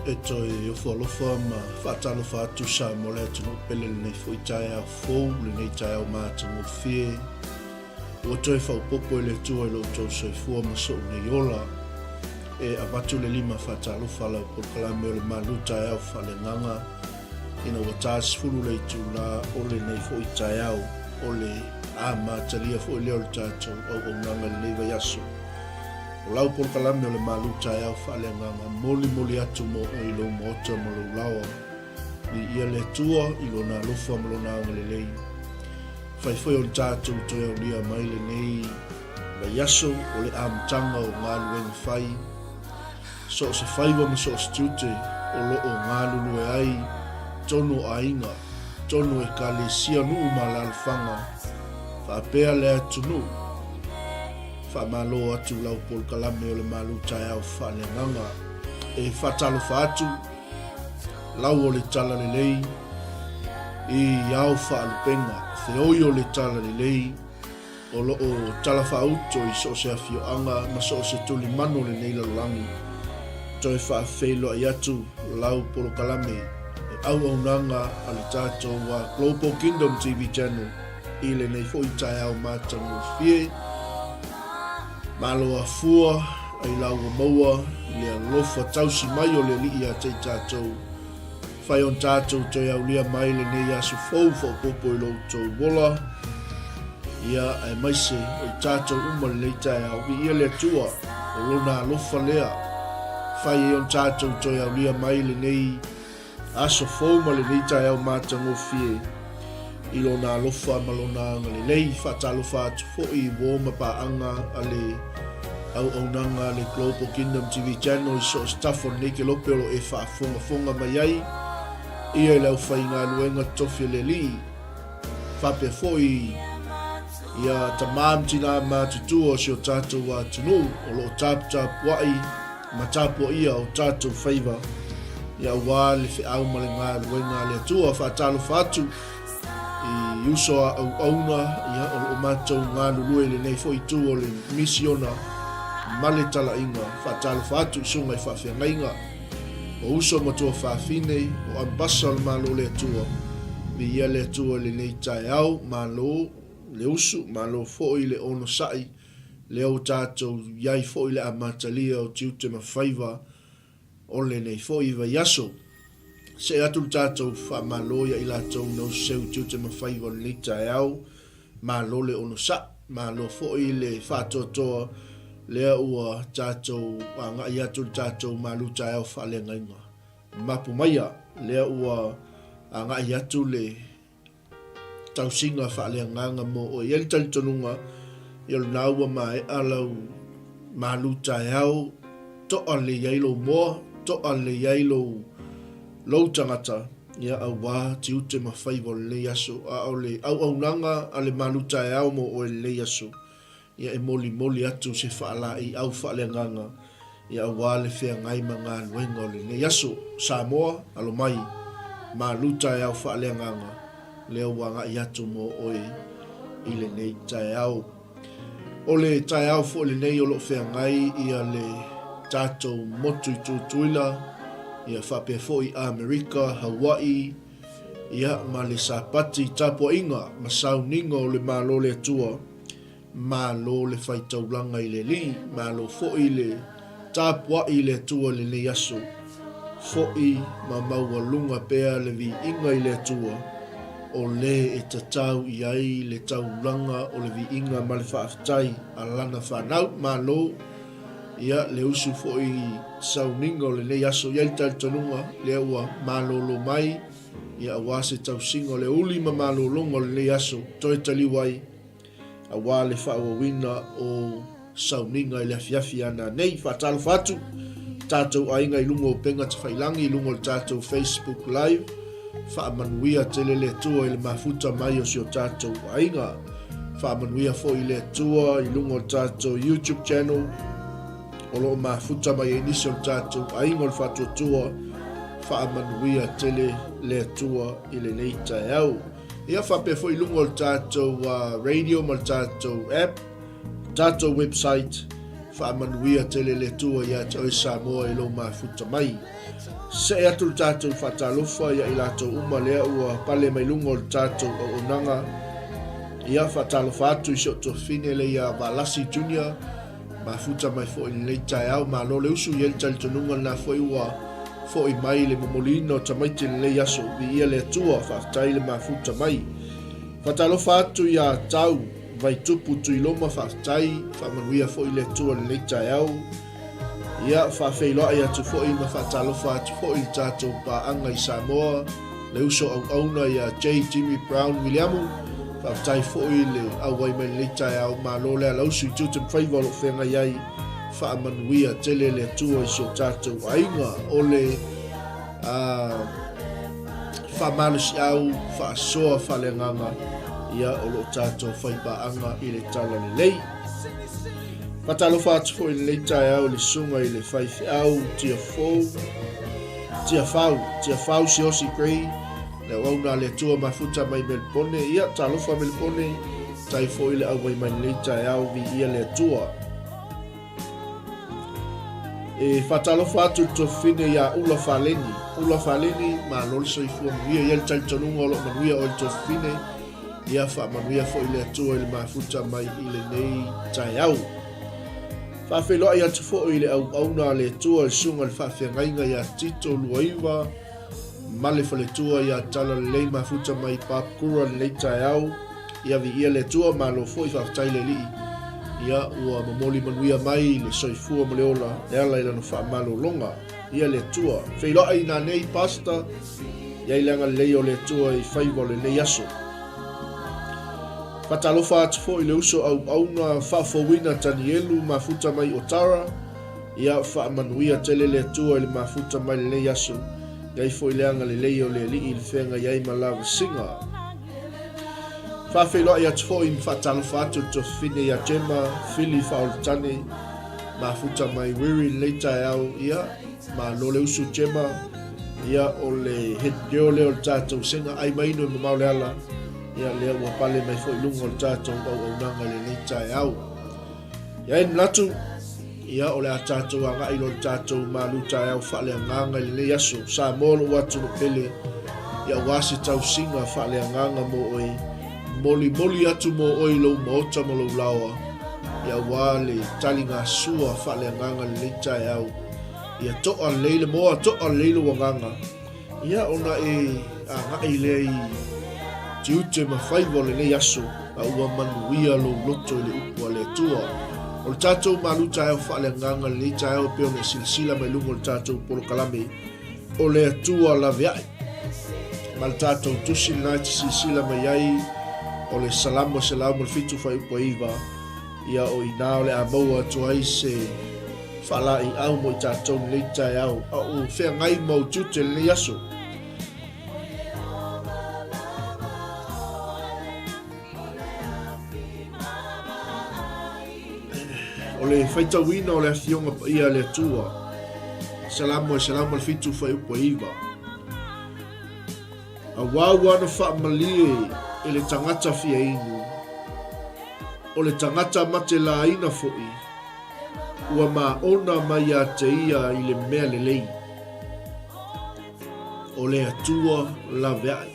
E toe ofo alofa ma faatalofa atu Samoa le atunuu pele lenei foi taeao fou, lenei taeao matagofie. Ua toe faaopoopo e le Atua i lo outou soifua ma sou nei ola. E avatu le lima faatalofa a lau polokalame o le malu taeao faaleagaga ina ua ta 10 le itula o lenei foi taeao o le amatalia foi lea o le tatou auaunaga i lenei vaiaso. O lau polokalame o le malu taeao faaleagaga molimoli atu mo oe i lou maota ma lou laoa. Viia le Atua i Lona alofa ma Lona agalelei. Fai foi o le tatou toe aulia mai lenei vaiaso o le amataga o galuega fai, so o se faiva ma so o se tiute o lo o galulue ai tonu o aiga, tonu o ekalesia, nuu ma alalafaga, faapea le atunuu. Faamalo atu lau polokalame o le malu taeao faaleagaga. E faatalofa atu Lau o le Talalelei i ao faalupega, feoi o le Talalelei o lo o talafaauto i so o se afioaga ma so o se tulimanu o lenei lalolagi. Toe faafeiloai atu lau polokalame e auaunaga a le tatou Global Kingdom TV Channel i lenei foi taeao matagofie. Malo afua ai la ua maua i le alofa tausi mai o le Alii ia te i tatou. Whai on tatou toe aulia mai lenei aso fou faaopoopo i lo outou ola, ia aemaise o i tatou uma lenei taeao. Viia le Atua, o Lona alofa lea. Whai ai on tatou toe aulia mai lenei Aso fou ma lenei taeao matagofie i Lona alofa ma Lona agalelei. Faatalofa atu foi i uo ma paaga a le auaunaga a le Global Kingdom TV Channel i so o se tafa o lenei kelope o lo o e faafogafoga mai ai ia i le aufaigaluega tofi a le Alii. Faapea foi ia tamā ma tinā matutua o si o tātou atunuu o lo o taputapuai ma tapuaia o tātou faiva ia aua le feau ma le galuega a le Atua. Faatalofa atu i uso a auauna ia o lo o matou galulue i lenei foi itu o le misiona ma le talaiga. Faatalofa atu i susuga i faafeagaiga o uso ma tuafafine o ambasa o le Malo o le Atua. Viia le Atua i lenei taeao, malo le usu, malo foi le onosai. Lea ua tatou i ai foi le amatalia o tiute ma faiva o lenei foi vaiaso. See atu le tatou faamalo ia i latou na useu tiute ma faiva o lenei taeao, malo le onosai, malo foi le faatoatoa lea ua tatou agai atu le tatou malu taeao faaleagaina. Mapu maia, lea ua agai atu le tausiga faaleagaga mo oe. E i ai le talitonuga, ia o lena ua maea lau malu taeao, to'a lelei ai lou moa, to'a lelei ai lou, lou tagata, ia auā tiute ma faiva o lenei aso. A o le auaunaga a le malu taeao mo oe i lenei aso, Ia e molimoli atu se faalaeiau faaleagaga ia aua le feagai ma galuega o lenei aso. Samoa, alo mai, malu taeao faaleagaga lea ua agai atu mo oe i lenei taeao. O le taeao foi lenei o lo o feagai ia le tatou motu i Tutuila, ia faapea foi Amerika, Hawaii, ia ma le Sapati tapuaiga ma sauniga o le Malo o le Atua. Malo le fai taulaga i le Alii, malo foi le tapuai i le Atua i lenei aso. Foi ma maualuga pea le viiga i le Atua, o le e tatau i ai le taulaga o le viiga ma le faafetai a Lana fanau. Malo ia le usu foi i sauniga o lenei aso. I ai le talitonuga lea ua malolo mai ia aua se tausiga o le uli ma malologa o lenei aso, toe taliu ai aua le faaauauina o sauniga i le afiafi ana nei. Faatalofa atu tatou aiga i luga o upega tafailangi, i luga o le tatou Facebook Live. Faamanuia tele le Atua i le mafuta mai o si o tatou aiga. Faamanuia foi le Atua i luga o le tatou YouTube channel o lo o mafuta mai ai nisi o le tatou aiga o le Faatuatua. Faamanuia tele le Atua i lenei taeao. Ia faapea foi i luga o le tatou radio ma le tatou app, tatou website. Faamanuia tele le Atua ia te oe Samoa i lou mafuta mai. Se'e atu le tatou faatalofa ia i latou uma lea ua pale mai luga o le tatou auaunaga. Ia, faatalofa atu i si ou tuafafine lea ia Valasi Junior, mafuta mai foi i lenei taeao. Malo le usu, i ai le talitonuga lena foi ua foi mai le momoliina o tamaiti i lenei aso. Viia le Atua, faafetai le mafuta mai. Faatalofa atu ia Tau Vaitupu Tuiloma, faafetai, faamanuia foi le Atua i lenei taeao. Ia, faafeiloai atu foi ma faatalofa atu foi i le tatou paaga i Samoa, le uso auauna ia J. Jimmy Brown Viliamu. Faafetai foi le auai mai lenei taeao, malo le alausu i tiute ma faiva o lo o feagai ai. Faamanuia tele le Atua i si o tatou aiga. O le a faamalosiau faasoa faaleagaga, ia o lo o tatou faipaaga i le Talalelei. Faatalofa atu foi i lenei taeao i le susuga i le faifeau Tiafou, Tiafau, Tiafau Siaosi Gray, le auauna a le Atua mafuta mai Melebone. Ia, talofa Melebone, tai foi le auai mai lenei taeao, viia le Atua. E faatalofa atu i le tuafafine ia Ula Faleni. Ula Faleni, malo le soifua manuia. Ia le talitonuga o lo o manuia oe le tuafafine. Ia faamanuia foi le Atua i le mafuta mai i lenei taeao. Faafeiloai atu foi i le auauna a le Atua i le susuga i le faafeagaiga ia Tito Luaiva ma le faletua ia Talalelei mafuta mai Papakura lenei taeao. Ia viia le Atua, malo foi, faafetai le Alii. Ia ua momoli manuia mai le soifua ma le ola e ala i lana faamalologa. Ia le Atua. Feiloai nanei, Pastor. Ia i le agalelei o le Atua i faiva o lenei aso. Faatalofa atu foi i le uso auauna faafouina Tanielu mafuta mai Otara. Ia faamanuia tele le Atua i le mafuta mai lenei aso. Ia foi le agalelei o le Alii i le feagai ai ma lavasiga. Faafeiloai atu foi ma faatalofa atu i le tuafafine ia Gemma Fili Faaolotane mafuta mai Wiri i lenei taeao. Ia, malo le usu Gemma. Ia, o le head girl lea o le tatou sega ai mai ino i mamao le ala. Ia, lea ua pale mai foi i luga o le tatou auaunaga i lenei taeao. I ai le manatu, ia, o le a tatou agai loa i le tatou malu taeao faaleagaga i lenei aso. Samoa lou atunuu pele, ia aua se tausiga faaleagaga mo oe, molimoli atu mo oe i lou maota ma lou laoa, ia aua le taligasua faaleagaga i lenei taeao. Ia to'a lelei le moa, to'a lelei lou agaga, Ia ona e agai lea i tiute ma faiva o lenei aso, a ua manuia lou loto i le upu a le Atua. O le tatou malu taeao faaleagaga i lenei taeao e pei ona e silasila mai luga o le tatou polokalame, o le Atua laveai. Ma le tatou tusi lena e te silasila mai ai, o le Salamo 107 fuaiupu 9, ia o i ina o le a maua atu ai se Faalaiau mo i tatou lenei taeao, a o feagai ma ou tiute lenei aso. O le faitauina o le Afioga Paia a le Atua, Salamo e 107 fuaiupu e 9. Auā ua na faamalie e le tagata fia inu, o le tagata mate lāina foi, Ua maona mai ia te ia i le mea lelei. O le Atua laveai.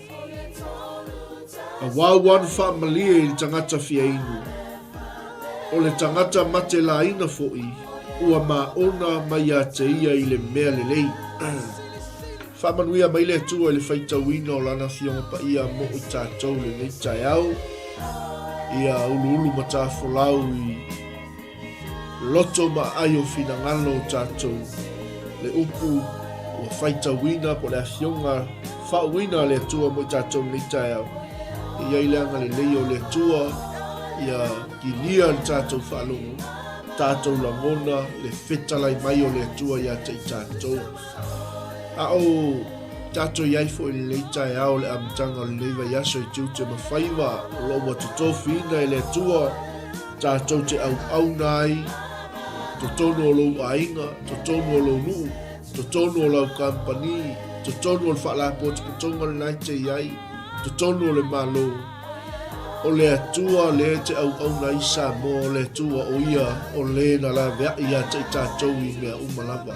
Auā ua na faamalie i le tagata fia inu, o le tagata mate lāina foi, ua maona mai ia te ia i le mea lelei. Faamanuia mai le Atua i le faitauina o Lana Afioga Paia mo i tatou lenei taeao. Ia uluulu matafolau i loto ma aai o finagalo o tatou le upu ua faitauina po o le Afioga faauuina a le Atua mo i tatou lenei taeao. E i ai le agalelei o le Atua ia kilia le tatou faalogo, tatou lagona le fetalai mai o le Atua ia te i tatou. A o tatou i ai foi i lenei taeao le amataga o lenei vaiaso i tiute ma faiva o lo o ua totofiina e le Atua tatou te auauna ai totonu o lou aiga, totonu o lou nuu, totonu o lau kamupani, totonu o le faalapotopotoga lena e te i ai, totonu o le Malo. O le Atua lea e te auauna ai Samoa, o le Atua o Ia o le na laveai ia te i tatou i mea uma lava.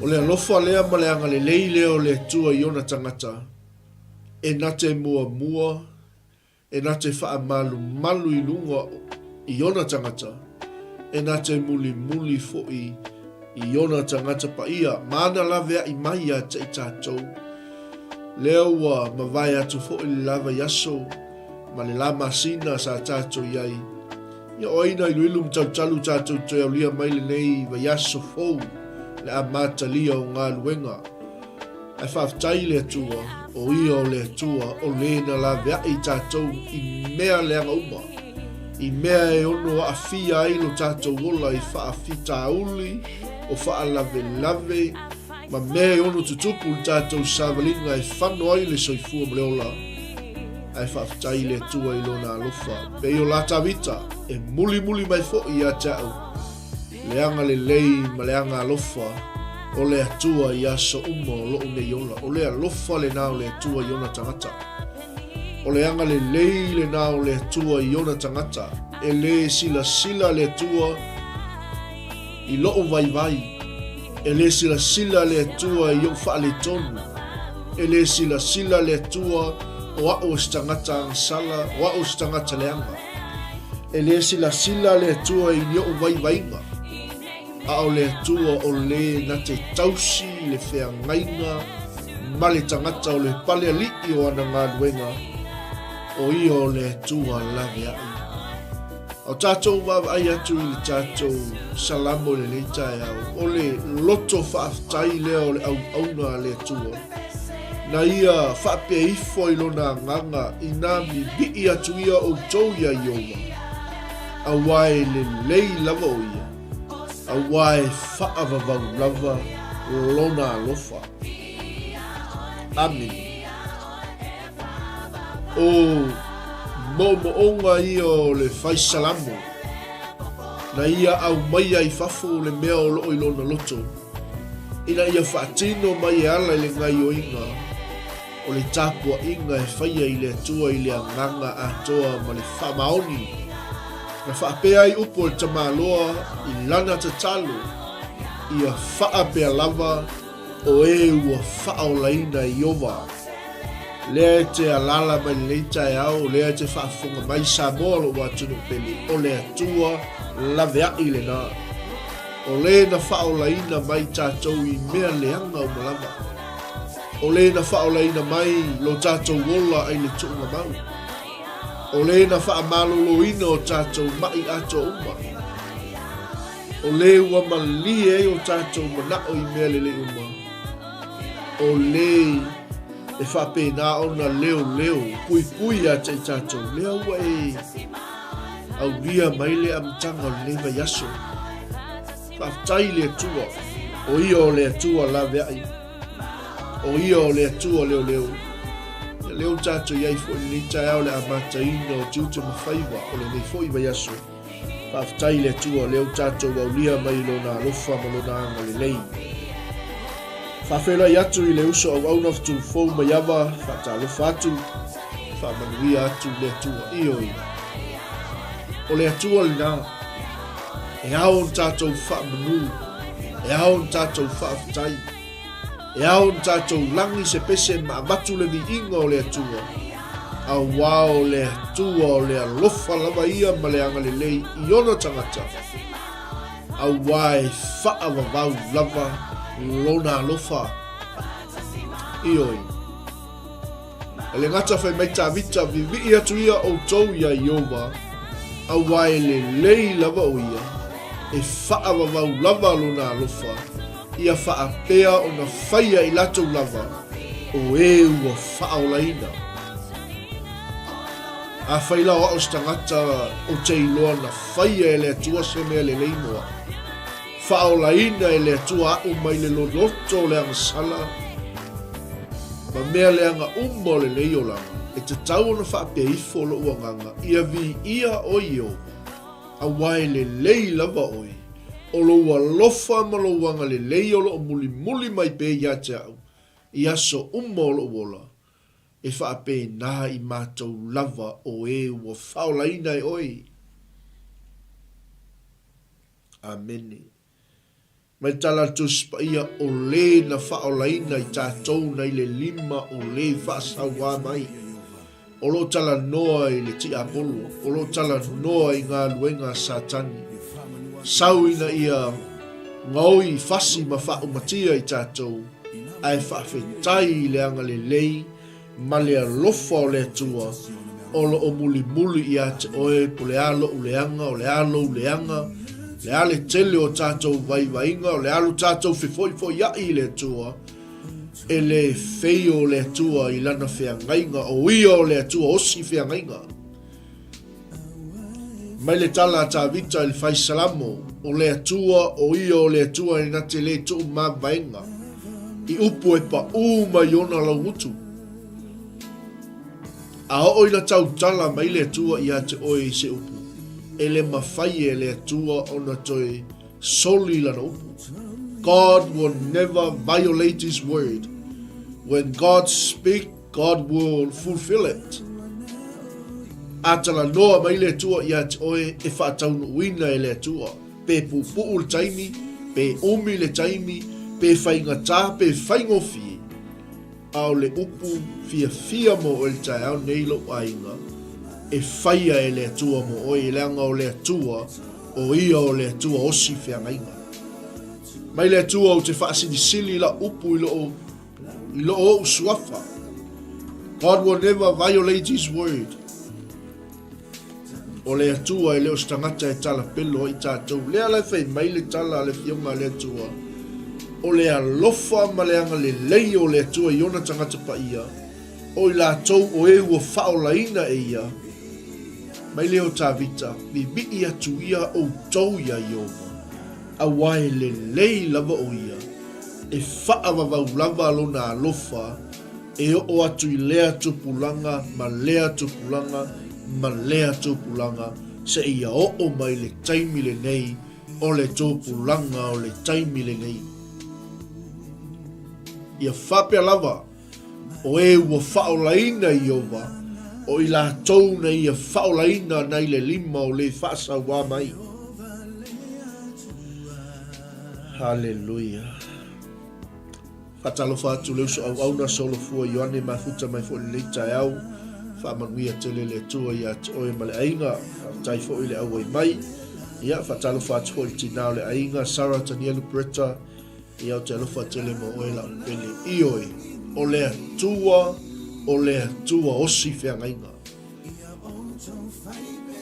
O le alofa lea ma le agalelei lea o le Atua i ona tagata, e na te muamua, E na te faamalumalu i luga i ona tagata, e na te mulimuli foi i ona tagata paia, ma ana laveai mai ia te i tatou. Lea ua mavae atu foi le la vaiaso ma le la masina sa tatou i ai, ia o ai na iluilu ma talutalu tatou toe aulia mai lenei vaiaso fou le amatalia o galuega. Ae faafetai i le Atua, o Ia o le Atua o le na laveai i tatou i mea leaga uma, i mea e ono aafia ai lo tatou ola i faafitauli o faalavelave ma mea e ono tutupu i le tatou savaliga e fano ai le soifua ma le ola. Ae faafetai i le Atua i Lona alofa, pei o la Tavita, e mulimuli mai foi ia te au. Le agalelei ma le agaalofa o le Atua i aso uma o loʻu nei ola. O le alofa lena o le Atua i ona tagata. O le agalelei lena o le Atua i ona tagata. E lē silasila le Atua i loʻu vaivai. E lē silasila le Atua i oʻu faaletonu. E lē silasila le Atua o aʻu o se tagata agasala, o aʻu o se tagata leaga. E lē silasila le Atua i ni oʻu vaivaiga, a o le Atua o lē na te tausi i le feagaiga ma le tagata o le pale aliʻi o ana galuega, o ia o le Atua laveai. A o tatou vaavaai atu i le tatou Salamo i lenei taeao, o le loto faafetai lea o le auauna a le Atua, na ia faapea ifo i lona agaga inā vivii atu ia outou iā Ieova, auā e lelei lava o ia, auā e faavavau lava lona alofa. Amene. O moomooga ia o le fai Salamo, na ia aumaia i fafo le mea o loo i lona loto, ina ia faatino mai e ala i le gaioiga o le tapuaiga e faia i le Atua i le agaga atoa ma le faamaoni. Na faapea ai upu o le tamaloa i lana tatalo, ia faapea lava o e ua faaolaina e Ieova. Lea e te alaala mai lenei taeao, lea e te faafofoga mai Samoa lou atunuu pele, o le Atua laveai lena. O le na faaolaina mai tatou i mea leaga uma lava. O le na faaolaina mai lo tatou ola ai le tuuga mau. O le na faamaloloina o tatou maʻi atoa uma. O le ua malie ai o tatou manaʻo i mea lelei uma. O le e faapena ona leoleo puipui ia te i tatou, lea ua e aulia mai le amataga o lenei vaiaso. Faafetai i le Atua, o Ia o le Atua laveai, o Ia o le Atua leoleo. Ia lea ua tatou i ai foi i lenei taeao le amataina o tiute ma faiva o lenei foi vaiaso. Faafetai i le Atua o lea ua tatou aulia mai i Lona alofa ma Lona agalelei. Faafeiloai atu i le uso auauna Fetulufou Maiava, faatalofa atu, faamanuia atu le Atua. Ioe. O le Atua lena, e ao ona tatou faamanu, e ao ona tatou faafetai. E ao ona tatou lagi se pese ma avatu le viiga o le Atua, auā o le Atua o le alofa lava ia ma le agalelei i ona tagata, auā e faavavau lava lona alofa. Ioe. E le gata fai mai Tavita, Vivii atu ia outou iā Ieova, auā e lelei lava o ia, e faavavau lava lona alofa, ia faapea ona faia i latou lava o e ua faaolaina. Afai la o a'o se tagata ou te iloa na faia e le Atua se mea lelei mo a'u, Faaolaina e le Atua aʻu mai le loloto o le agasala ma mea leaga uma o lenei olaga, e tatau ona faapea ifo loʻu agaga, ia viia oe Ieova, auā e lelei lava oe, o lou alofa ma lou agalelei o loo mulimuli mai pea ia te aʻu i aso uma o loʻu ola. E faapena i matou lava o e ua faaolaina e oe. Amene. Mai tala a le Tusi Paia, O le na faaolaina i tatou nai le lima o le faasauā mai. O lo o talanoa i le tiapolo, o lo o talanoa i galuega a Satani. Sau ina ia gaoi fasi ma faaumatia i tatou, ae faafetai i le agalelei ma le alofa o le Atua o lo o mulimuli ia te oe po le a lou leaga, o le a lou leaga, o le a le tele o tatou vaivaiga, o le a lo tatou fefoifoiaʻi i le Atua, e le feio le Atua i lana feagaiga, o ia o le Atua osi feagaiga. Mai le tala a Tavita i le fai Salamo, O le Atua, o ia o le Atua e na te lē tuu mavaega, i upu e paʻū mai ona laugutu. A oo ina tautala mai le Atua ia te oe i se upu, e le mafai e le Atua ona toe soli lana upu. God will never violate his word. When God speak, God will fulfill it. A talanoa mai le Atua ia te oe e faataunuuina e le Atua, pe puupuu le taimi, pe umi le taimi, pe faigata, pe faigofie. A o le upu fiafia mo oe i le taeao nei lou aiga, e faia e le Atua mo oe, leaga o le Atua, o Ia o le Atua osi feagaiga. Mai le Atua ou te faasilisili lau upu i lou I loo ou suafa. God will never violate his word. O le Atua e le o se tagata e talapelo ai tatou. Lea la e fai mai le tala a le Afioga a le Atua, o le alofa ma le agalelei o le Atua i ona tagata paia, o i latou o e ua faaolaina e ia, mai lea o Tavita, vivii atu ia outou iā Ieova, aua e lelei lava o ia, e faavavau lava lona alofa e oo atu i lea tupulaga ma lea tupulaga ma lea tupulaga seia oo mai le taimi lenei o le tupulaga o le taimi lenei. Ia faapea lava o e ua faaolaina i Ieova, o i latou na ia faaolaina nai le lima o le faasauā mai. Haleluia. Faatalofa atu le uso auauna Solofua Ioane Mafuta mai foi lenei taeao. Faamanuia tele le Atua ia te oe ma le aiga. Faafetai foi le auai mai. Ia, faatalofa atu foi i le tinā o le aiga, Sarah Tanielu Bretta. Ia, ou te alofa tele mo oe lau pele. Ioe, o le Atua, o le Atua osi feagaiga.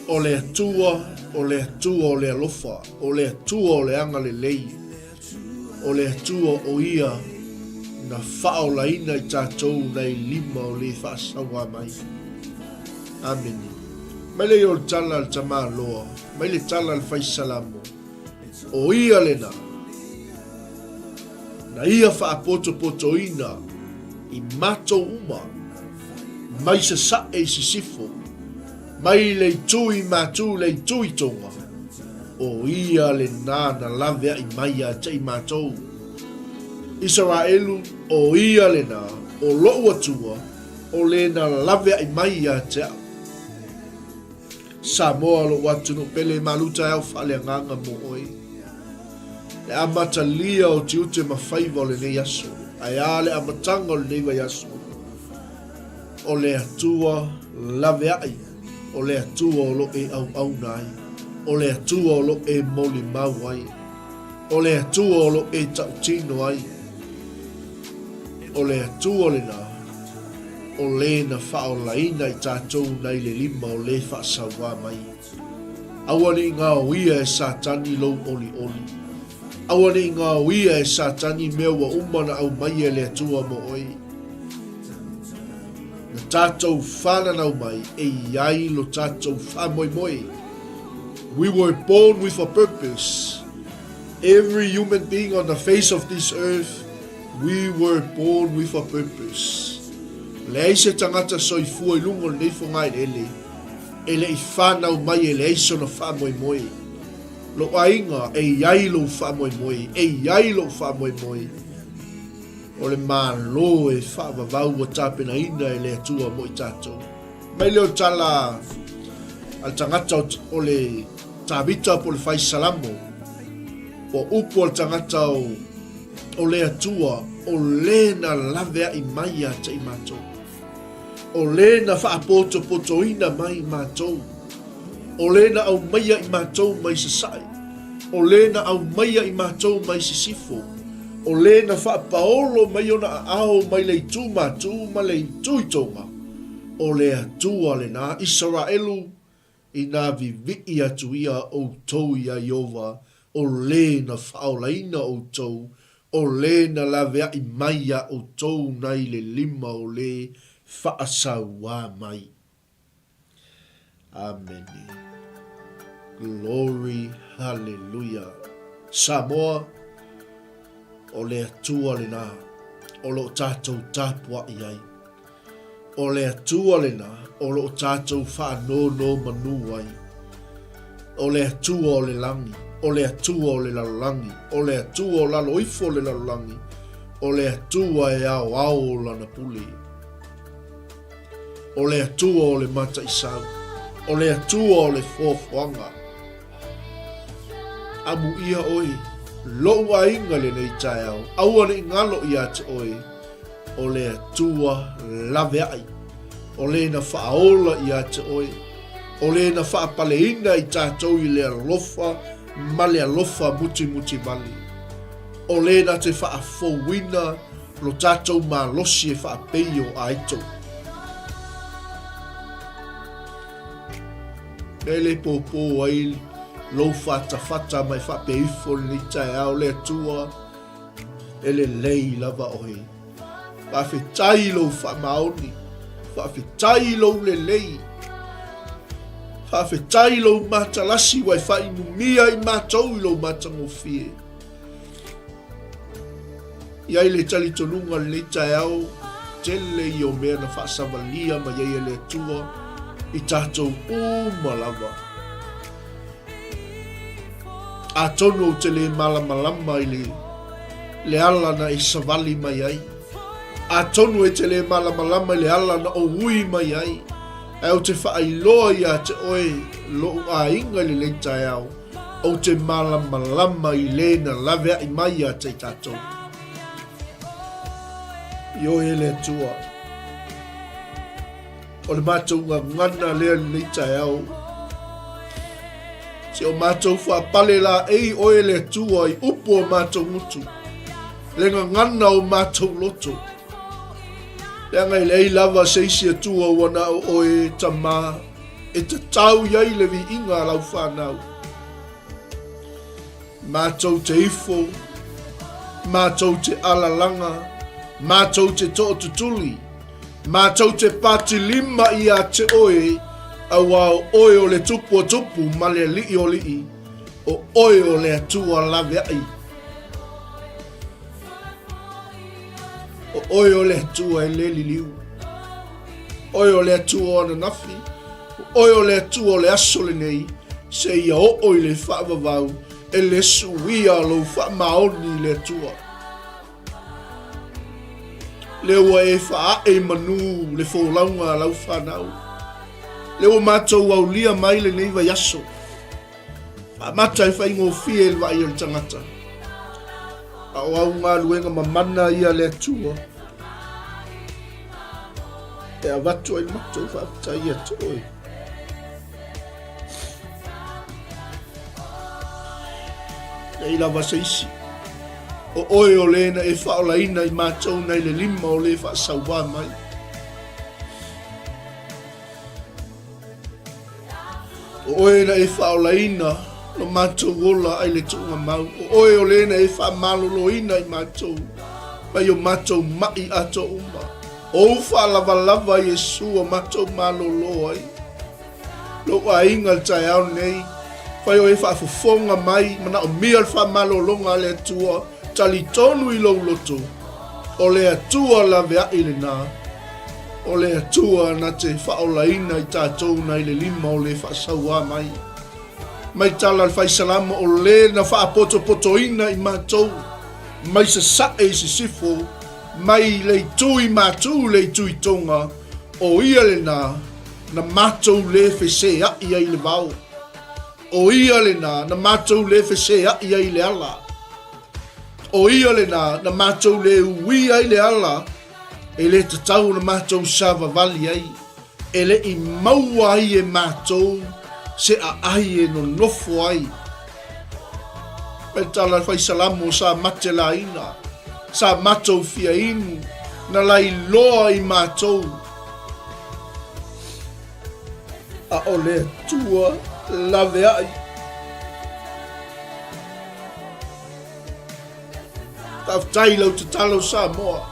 O le Atua, o le Atua o le alofa, o le Atua o le agalelei, o le Atua o Ia na faaolaina i tatou nai lima o le faasauā mai. Amene. Mai le o le tala a le tamaloa, mai le tala a le fai Salamo, O ia lena, na ia faapotopotoina i matou uma, mai sasae i sisifo, mai le itu i Matu le itu i Tonga, o ia lena na laveai mai ia te i matou. Isaraelu, o ia lena, o lou Atua, o le na laveai mai ia te au. Samoa lou atunuu pele malu taeao faaleagaga mo oe. Le amatalia o tiute ma faiva o lenei aso, ae a le amataga o lenei vaiaso? O le Atua laveai, o le Atua o lo e auauna ai, o le Atua o lo e molimau ai, o le Atua o lo e tautino ai, o le Atua lena. O le na faaolaina i tatou nai le lima o le faasauā mai. Aua ne i gaoia e Satani lou olioli. Aua ne i gaoia e Satani mea ua uma na aumaia e le Atua mo oe. Na tatou fananau mai e i ai lo tatou faamoemoe. We were born with a purpose. Every human being on the face of this earth We were born with a purpose. Leai se tagata soifua i luga o lenei fogaeleele e le i fanau mai e leai sona faamoemoe. Lou aiga, e i ai lou faamoemoe, e i ai lou faamoemoe. O le Malo e faavavau ua tapenaina e le Atua mo i tatou. Mai lea o tala a le tagata o le Tavita po o le Fai Salamo, po o upu a le tagata o le Atua, o le na laveai mai ia te i matou. O le na faapotopotoina mai i matou. O le na aumaia i matou mai sasae. O le na aumaia i matou mai sisifo. O le na faapaolo mai ona aao mai le itu matū ma le itu i toga. O le Atua lena, Isaraelu, inā vivii atu ia outou iā Ieova, o le na faaolaina outou, o le na laveai mai iā outou nai le lima o le faasauā mai. Amene. Glory Hallelujah. Samoa, o le Atua lena o lo o tatou tapuai ai. O le Atua lena o lo o tatou faanonomanu ai. O le Atua o le lagi, o le Atua o le lalolagi, o le Atua o lalo ifo o le lalolagi, o le Atua e aoao lana pule. O le Atua o le mataisau, o le Atua o le foafoaga. Amuia oe, lou aiga lenei taeao, aua ne i galo ia te oe, o le Atua laveai, o le na faaola ia te oe, o le na faapaleina i tatou i le alofa ma le alofa mutimutivale, o le na te faafouina lo tatou malosi e faapei o aito. Mea le pōpō ai lou fatafata mai faapea ifo lenei taeao le Atua e lelei lava oe. Faafetai i lou faamaoni, faafetai i lou lelei, faafetai i lou matalasi ua e faainumia i matou i lou matagofie. I ai le talitonuga lenei taeao, tele ia o mea na faasavalia mai ai e le Atua i tatou uma lava. Atonu ou te le malamalama i le, le ala na e savali mai ai. Atonu e te le malamalama i le ala na ou ui mai ai. Ae ou te faailoa ia te oe lou aiga i lenei taeao. Ou te malamalama i le na laveai mai ia te tatou. Ioe e le Atua. O le matou gagana lea lenei taeao. Se o matou faapale laei oe le Atua i upu o matou gutu, le gagana o matou loto. Leaga e leai lava se isi Atua ua na o oe, Tama, e tatau i ai le viiga a lau fanau. Matou te ifo, matou te alalaga, matou te tootutuli, matou te patilima ia te oe, auā o oe o le Tupu o tupu ma le Alii o alii, o oe o le Atua laveai. O oe o le Atua e le liliu. Oe o le Atua o ananafi, o oe o le Atua o le aso lenei, seia oo i le faavavau e le suia lou faamaoni i le Atua. Lea ua e faaee i manu le folauga a lau fanau. Lea ua matou aulia mai lenei vaiaso. Faamata e faigofie i le vaai o le tagata. A o au galuega mamana ia a le Atua e avatu ai le matou faafetai ia te oe. Nei lava se isi. O oe o le na e faaolaina i matou nai le lima o le faasauā mai. O oe na e faaolaina lo matou ola ai le tuuga mau. O oe o le na e faamaloloina i matou mai o matou maʻi atoa uma. O ou faalavalava Iesu o matou malolo ai. Lou aiga le taeao nei, fai o e faafofoga mai, manaomia le faamalologa a le Atua, talitonu i lou loto, o le Atua laveai lena. O le Atua na te faaolaina i tatou nai le lima o le faasauā mai. Mai tala le Faisalama o le na faapotopotoina i matou mai sasae i sisifo. Mai le itu i Matū i le itu i Tonga, ʻo ia lenā na matou lē feseaʻi ai le vao. ʻO ia lenā na matou lē feseaʻi ai le ala. ʻO ia lenā na matou lē ui ai le ala e lē tatau ona matou savavali ai, e leʻi maua ai e matou se aʻai e nonofo ai. Mai tala le faisalamo sa mate laina, sa matou fia inu, na lailoa i matou. A o le Atua laveai. Faafetai i lau tatalo Samoa.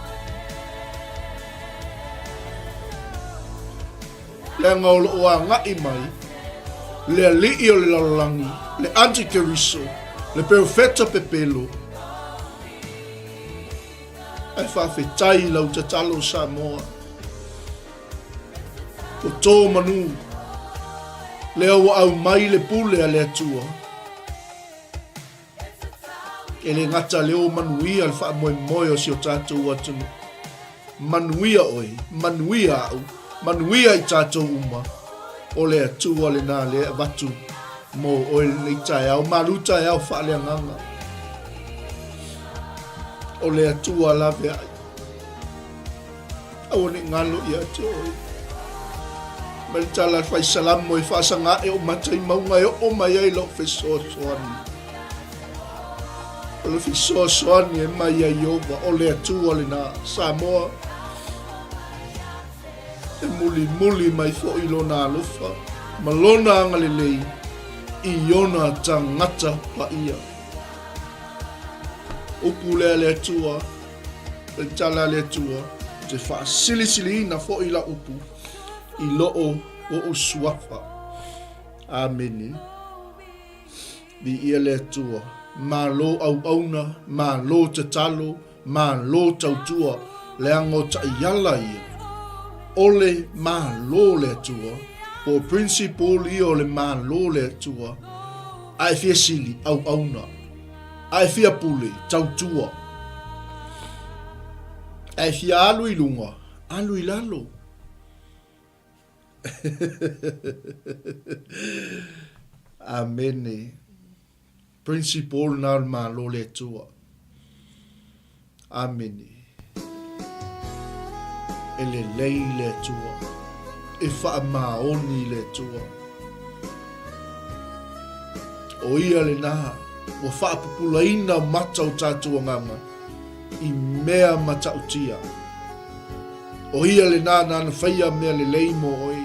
Leaga o loo agai mai le alii o le lalolagi, le antikeriso, le perofeta pepelo. Ae faafetai i lau tatalo Samoa. Ko tō manu, lea ua aumai le pule a le Atua. E le gata lea ua manuia le faamoemoe o si o tatou atunuu. Manuia oe, manuia au, manuia i tatou uma. O le Atua lena lea e avatu mo oe lenei taeao, malu taeao faaleagaga. O le Atua laveai. Aua ne i galo ia te oe. Mai le tala a le faisalamo e faasaga ae o mata i mauga e oo mai ai lou fesoasoani. O le fesoasoani e mai ia Ieova, o le Atua lena. Samoa, e mulimuli mai foi lona alofa ma lona agalelei i ona tagata paia. Upu lea le Atua. Le tala a le Atua, ou te faasilisiliina foi lau upu i loo ou suafa. Amene. Viia le Atua. Malo auauna, malo tatalo, malo tautua, leaga o taiala ia. O le Malo le Atua, po o principle ia o le Malo le Atua. A e fia sili, auauna. A e fia pule, tautua. A e fia alu i luga, alu i lalo. Amene. Principle na o le Malo le Atua. Amene. E lelei le Atua. E faamaoni le Atua. O ia lena ua faapupulaina mata o tatou agaga i mea matautia. O ia lena nana faia mea lelei mo oe.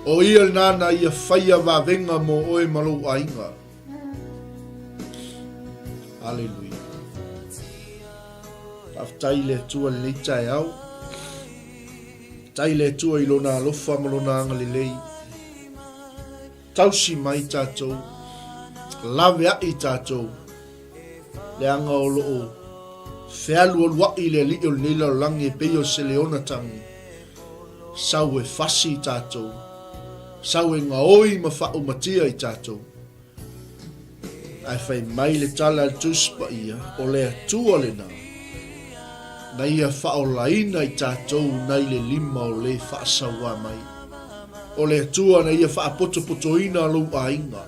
O ia lena na ia faia vavega mo oe ma lou aiga. Aleluia. Faafetai i le Atua i lenei taeao. Faafetai i le Atua i lona alofa ma lona agalelei. Tausi mai tatou, laveai tatou, leaga o loo fealualuai le alii o lenei lalolagi e pei o se leona tagi. Sau e fasi i tatou, sau e gaoi ma faaumatia i tatou. Ae fai mai le tala a le Tusi Paia, o le Atua lena, na ia faaolaina i tatou nai le lima o le faasauā mai. O le Atua na ia faapotopotoina lou aiga.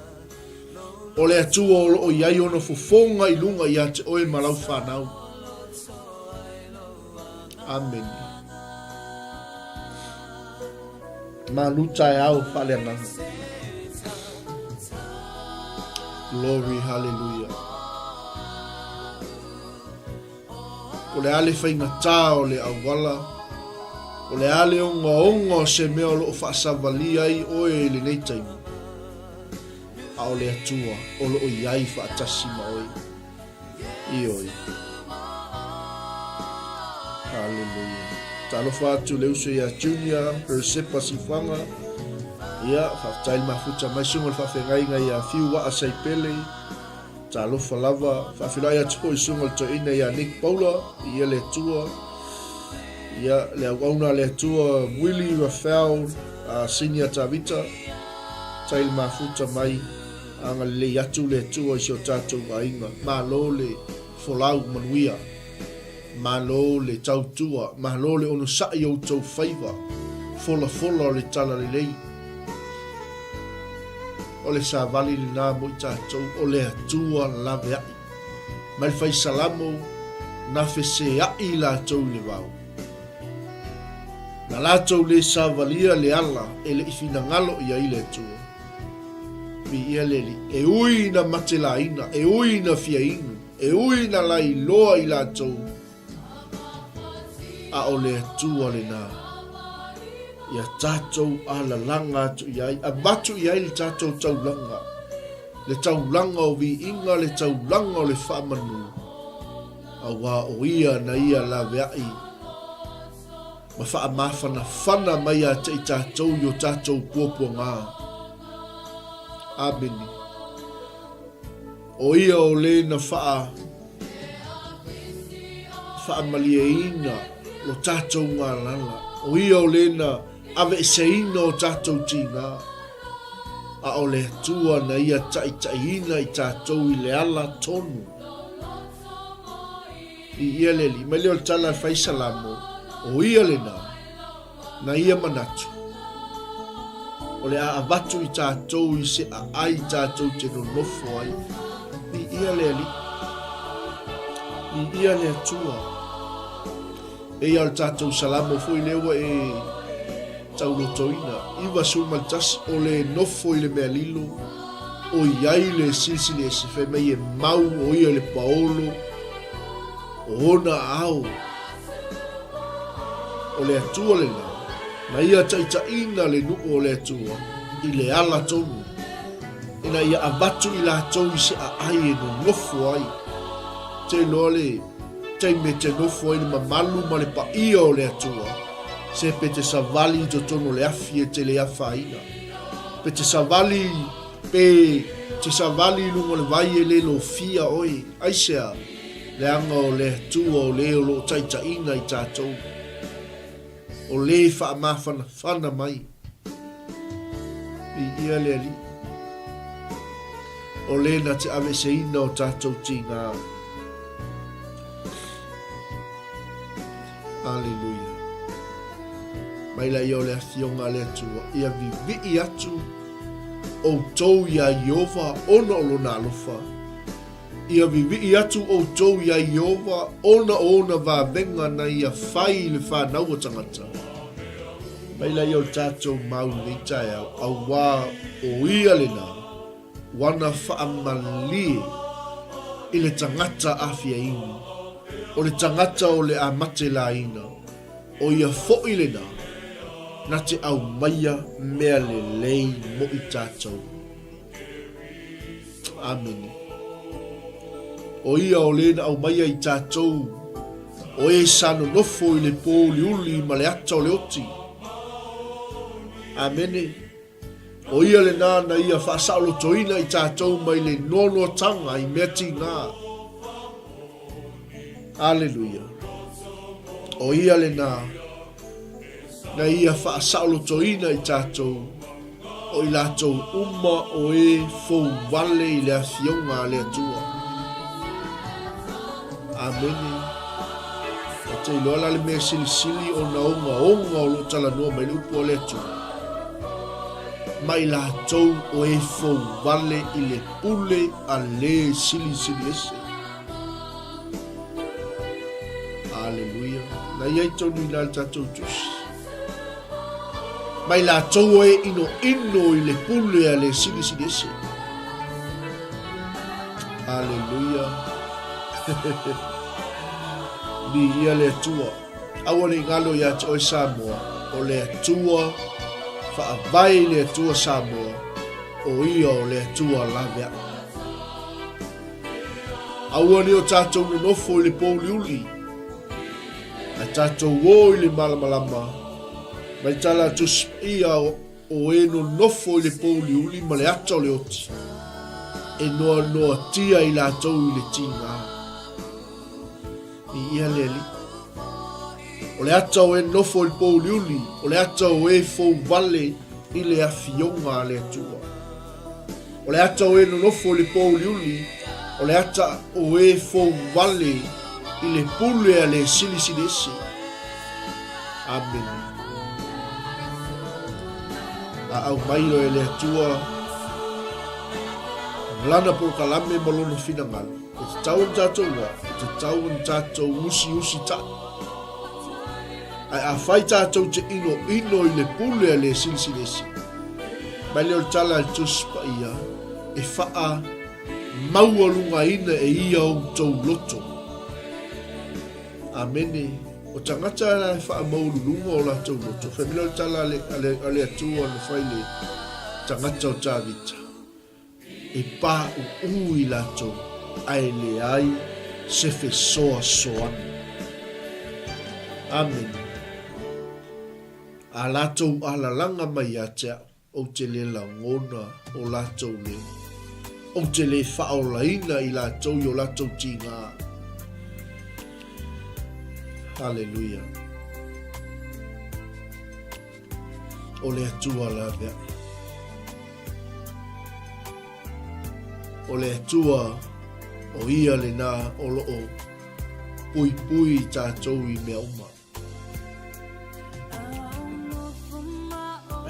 O le Atua o loo i ai ona fofoga i luga ia te oe ma lau fanau. Amene. Malu taeao faaleagaga. Glory, hallelujah. O le a le faigata o le auala, o le a le ogaoga o se mea o loo faasavalia ai oe i lenei taimi, a o le Atua o loo i ai faatasi ma oe. Ioe. Haleluia. Talofa atu le uso ia Junior, Peresepa Sifaga. Ia, faafetai le mafuta mai suga le faafeagaiga ia Fiu Waa Saipele. Talofa lava. Faafeiloai atu foi suga le toeaina ia Nick Paula, ia le Atua. Ia, le auauna a le Atua, Willie Rafael, uh, Senior Tavita. Tai le mafuta mai. Agalelei atu le Atua i si o tatou aiga. Malo le folau manuia. Malo le tautua, malo le onosai i outou faiva, folafola o le talalelei. O le savali lena mo i tatou, o le Atua laveai. Mai le fai Salamo, na feseai i latou i le vao. Na latou le savalia le ala e le i finagalo i ai le Atua. Viia le Alii. E ui ina matelaina, e ui ina fia inu, E ui ina lailoa i latou, a o le Atua lena. Ia tatou alalaga atu i ai, avatu i ai le tatou taulaga, le taulaga o viiga, le taulaga o le faamanu, auā o Ia na Ia laveai ma faamafanafana mai ia te i tatou i o tatou puapuagā. Amene. O ia o le na faa faamalieina lo tatou galala. O ia o le na aveeseina o tatou tigā. A o le Atua na ia taitaiina i tatou i le ala tonu. I ia le Alii. Mai lea o le tala e fai Salamo, o ia lena, na ia manatu, o le a avatu i tatou i se aai tatou te nonofo ai. I ia le Alii. I ia le Atua. Eia o le tatou Salamo foi lea ua e taulotoina. 91, o le nofo i le mea lilo, o i ai le silisili ese, fai mai e mau o ia i le paolo o ona aao. O le Atua lena, na ia taitaiina le nuu o le Atua i le ala tonu, ina ia avatu i latou i se aai e nonofo ai. Te iloa le taimi e te nofo ai le mamalu ma le paia o le Atua, se pe te savali i totonu o le afi e te le afaina. Pe te savali, pe te savali i luga o le vai e le lofia oe. Aisea? Leaga o le Atua o le o lo o taitaiina i tatou. O le faamafanafana mai. Viia le Alii. O le na te aveeseina o tatou tigā. Aleluia. Mai laia o le Afioga a le Atua, ia vivii atu outou iā Ieova ona o lona alofa. Ia vivii atu outou iā Ieova ona o ona vavega na ia fai i le fanau o tagata. Mai laia o le tatou mau i lenei taeao, auā o ia lena wana faamalie i le tagata afiainu, o le tagata o le a mate laina, o ia foʻi lena na te aumaia mea lelei mo i tatou. Amene. O ia o le na aumaia i tatou, o e sa nonofo i le pōuliuli ma le ata o le oti. Amene. O ia lena na ia faasaolotoina i tatou mai le noanoatanga i mea tigā. Aleluia. O ia lena na ia faasaolotoina i tatou, o i latou uma o e fou wale i le afioga a le Atua. Amene. E te iloa la le mea silisili ona ogaoga o lo o talanoa mai le upu a le Atua. Ma i latou o e fou wale i le pule a le silisili ese. Aleluia. Na iai tonu i le tatou tusi. Mai latou o e ino ino i le pule a le silisili ese. Aleluia. Viia le Atua. Aua ne i galo ia te oe Samoa, o le Atua faavae i le Atua Samoa, o ia o le Atua laveai. Aua ne o tatou nonofo i le pōuliuli, ae tatou o i le malamalama, mai tala a Tusi Paia o e nonofo i le pōuliuli ma le ata o le oti, e noanoatia i latou i le tigā. Viia le Alii. O le ata o e nofo i le pōuliuli, o le ata o e fou wale i le afioga a le Atua. O le ata o e nonofo i le pōuliuli, o le ata o e fou wale i le pule a le Silisili Ese. Amene. A aumai loa e le Atua Lana polokalame ma Lona finagalo, e tatau ona tatou ua, e tatau ona tatou usiusitai. Ae afai tatou te inoino i le pule a le Silisili Ese, mai lea o le tala a le Tusi Paia, e faa maualugaina e ia outou loto. Amene. O tagata la e faamaualuluga o latou loto, fai mai lea o le tala a le, a le, a le Atua na fai le tagata o Tavita, e pāuū i latou, ae leai se fesoasoani. Amene. A latou alalaga mai ia te au. Ou te le lagona o latou leo. Ou te le faaolaina i latou i o latou tigā. Haleluia. O le Atua laveai. O le Atua o ia lena o loo puipui i tatou i mea uma.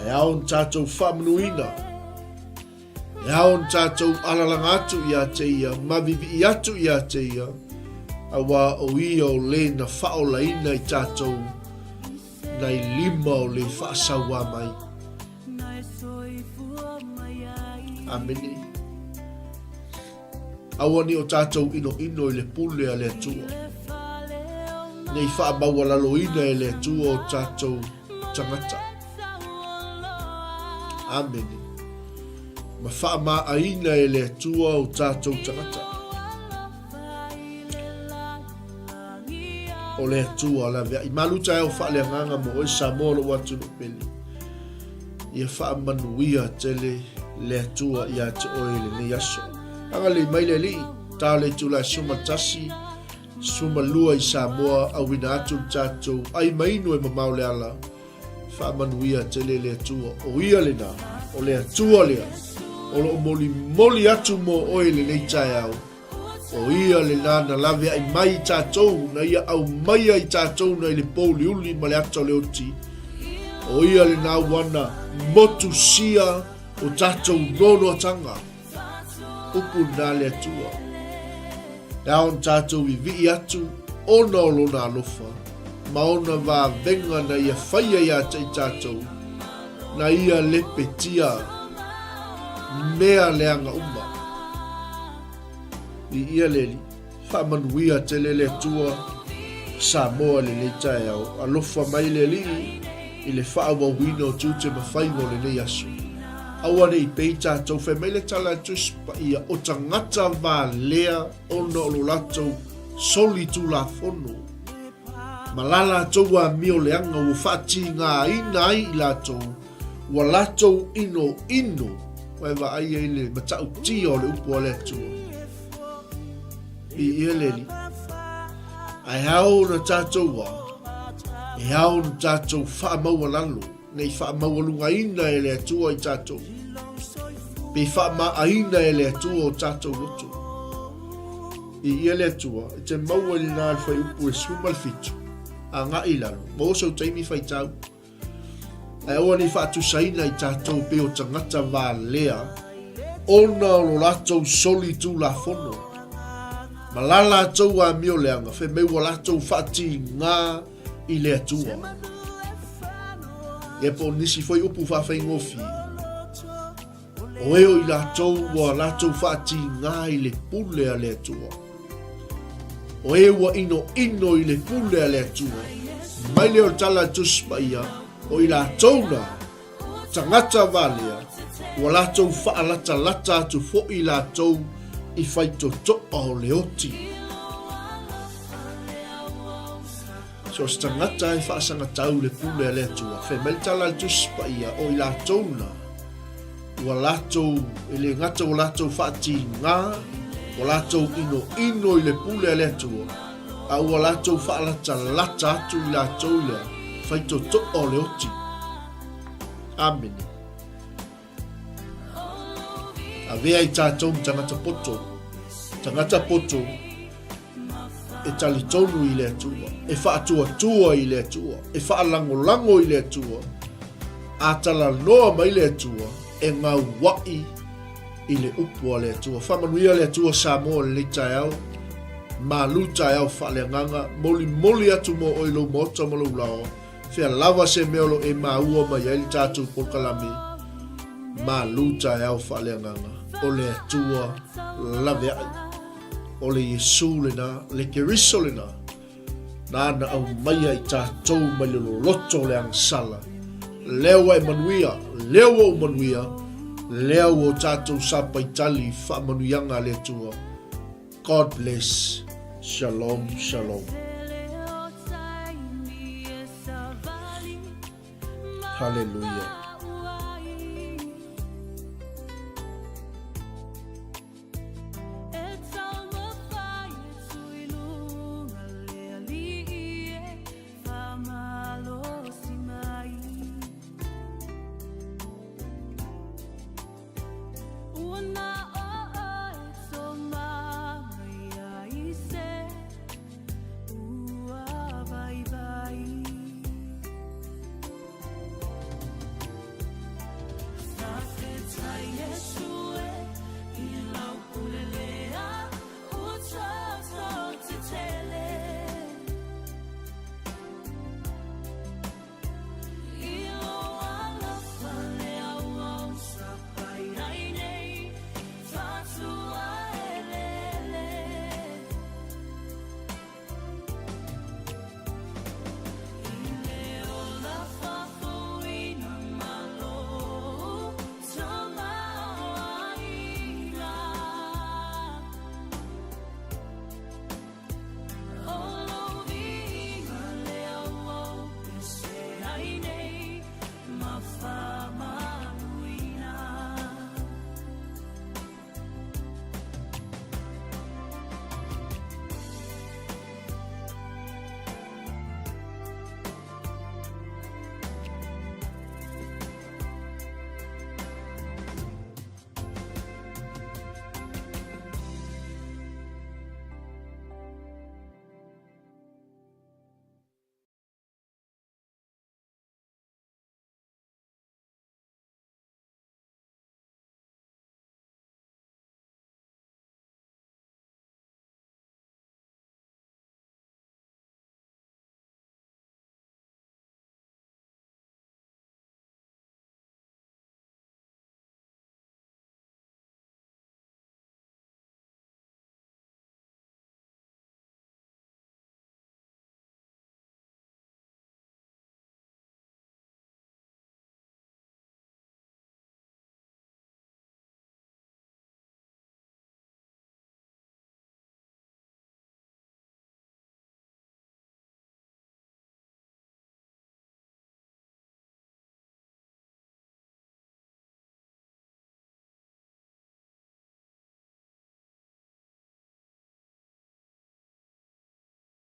E ao ona tatou faamanuina, e ao ona tatou alalaga atu ia te ia, mavivii atu ia te ia, auā o ia o le na faaolaina i tatou nai lima o le faasauā mai. Amene. Aua ne i o tatou inoino i le pule a le Atua. Ne i faamaualaloina e le Atua o tatou tagata. Amene. Ma faamaaina e le Atua o tatou tagata. O le Atua laveai. Malu taeao faaleagaga mo oe Samoa lou atunuu pele. Ia faamanuia tele le Atua ia te oe i lenei aso. Agalelei mai le Alii, ta le itula e 11, 12 i Samoa, auina atu le tatou ai mainu e mamao le ala. Faamanuia tele le Atua. O ia lena, o le Atua lea, o loo molimoli atu mo oe i lenei taeao. O ia lena na laveai mai i tatou, na ia aumaia i tatou nai le pouliuli ma le ata o le oti. O ia lena ua na motusia o tatou nonoatanga. Upu lena le Atua. E ao ona tatou vivii atu ona o lona alofa ma ona vavega na ia faia ia te i tatou, na ia lepetia mea leaga uma. Viia le Alii. Faamanuia tele le Atua Samoa i lenei taeao. Alofa mai le Alii i le faaauauina o tiute ma faiva o lenei aso. Aua ne i pei tatou, fai mai le tala a Tusi Paia, o tagata valea ona o lo latou solitulafono ma la latou amio leaga ua faatigaina ai i latou Ua latou inoino, ua e vaai ai le matautia o le upu a le Atua. Viia le Alii. Ae ao ona tatou a, e ao ona tatou faamaualalo, nei faamaualugaina e le Atua i tatou, pe faamaaina e le Atua o tatou loto. Viia le Atua, e te maua i lena le fuaiupu e 17, agai i lalo, maua sou taimi faitau. Ae aua ne i faatusaina i tatou pei o tagata valea ona o lo latou soli tulafono ma la latou amio leaga, fai mai ua latou faatigā i le Atua. Ia po o nisi foi upu faafaigofie, O e o i latou ua latou faatigā i le pule a le Atua. O e ua inoino i le pule a le Atua. Mai lea o le tala a le Tusi Paia, o i latou na, tagata valea, ua latou faalatalata atu foi latou i faitotoa o le oti. So o se tagata e faasagatau i le pule a le Atua, fai mai le tala a le Tusi Paia, o i latou na, ua latou, e le gata ua latou faatigā, ua latou inoino i le pule a le Atua, a ua latou faalatalata atu i latou i le faitotoa o le oti. Amene. Avea i tatou ma tagata poto, tagata poto. E talitonu i le Atua, e faatuatua i le Atua, e faalagolago i le Atua, a talanoa mai le Atua, e gauaʻi i le upu a le Atua. Faamanuia le Atua Samoa i lenei taeao, malu taeao faaleagaga, molimoli atu mo oe i lou maota ma lou laoa, fea lava se mea o lo o e maua mai ai le tatou polokalame, malu taeao faaleagaga, o le Atua laveai. O le Iesu lena, le Keriso lena, nāna aumaia i tātou mai le loloto o le agasala. Lea ua e manuia, lea ua ou manuia, lea ua o tātou sapaitali i faamanuiaga a le Atua. God bless. Shalom, shalom. Hallelujah.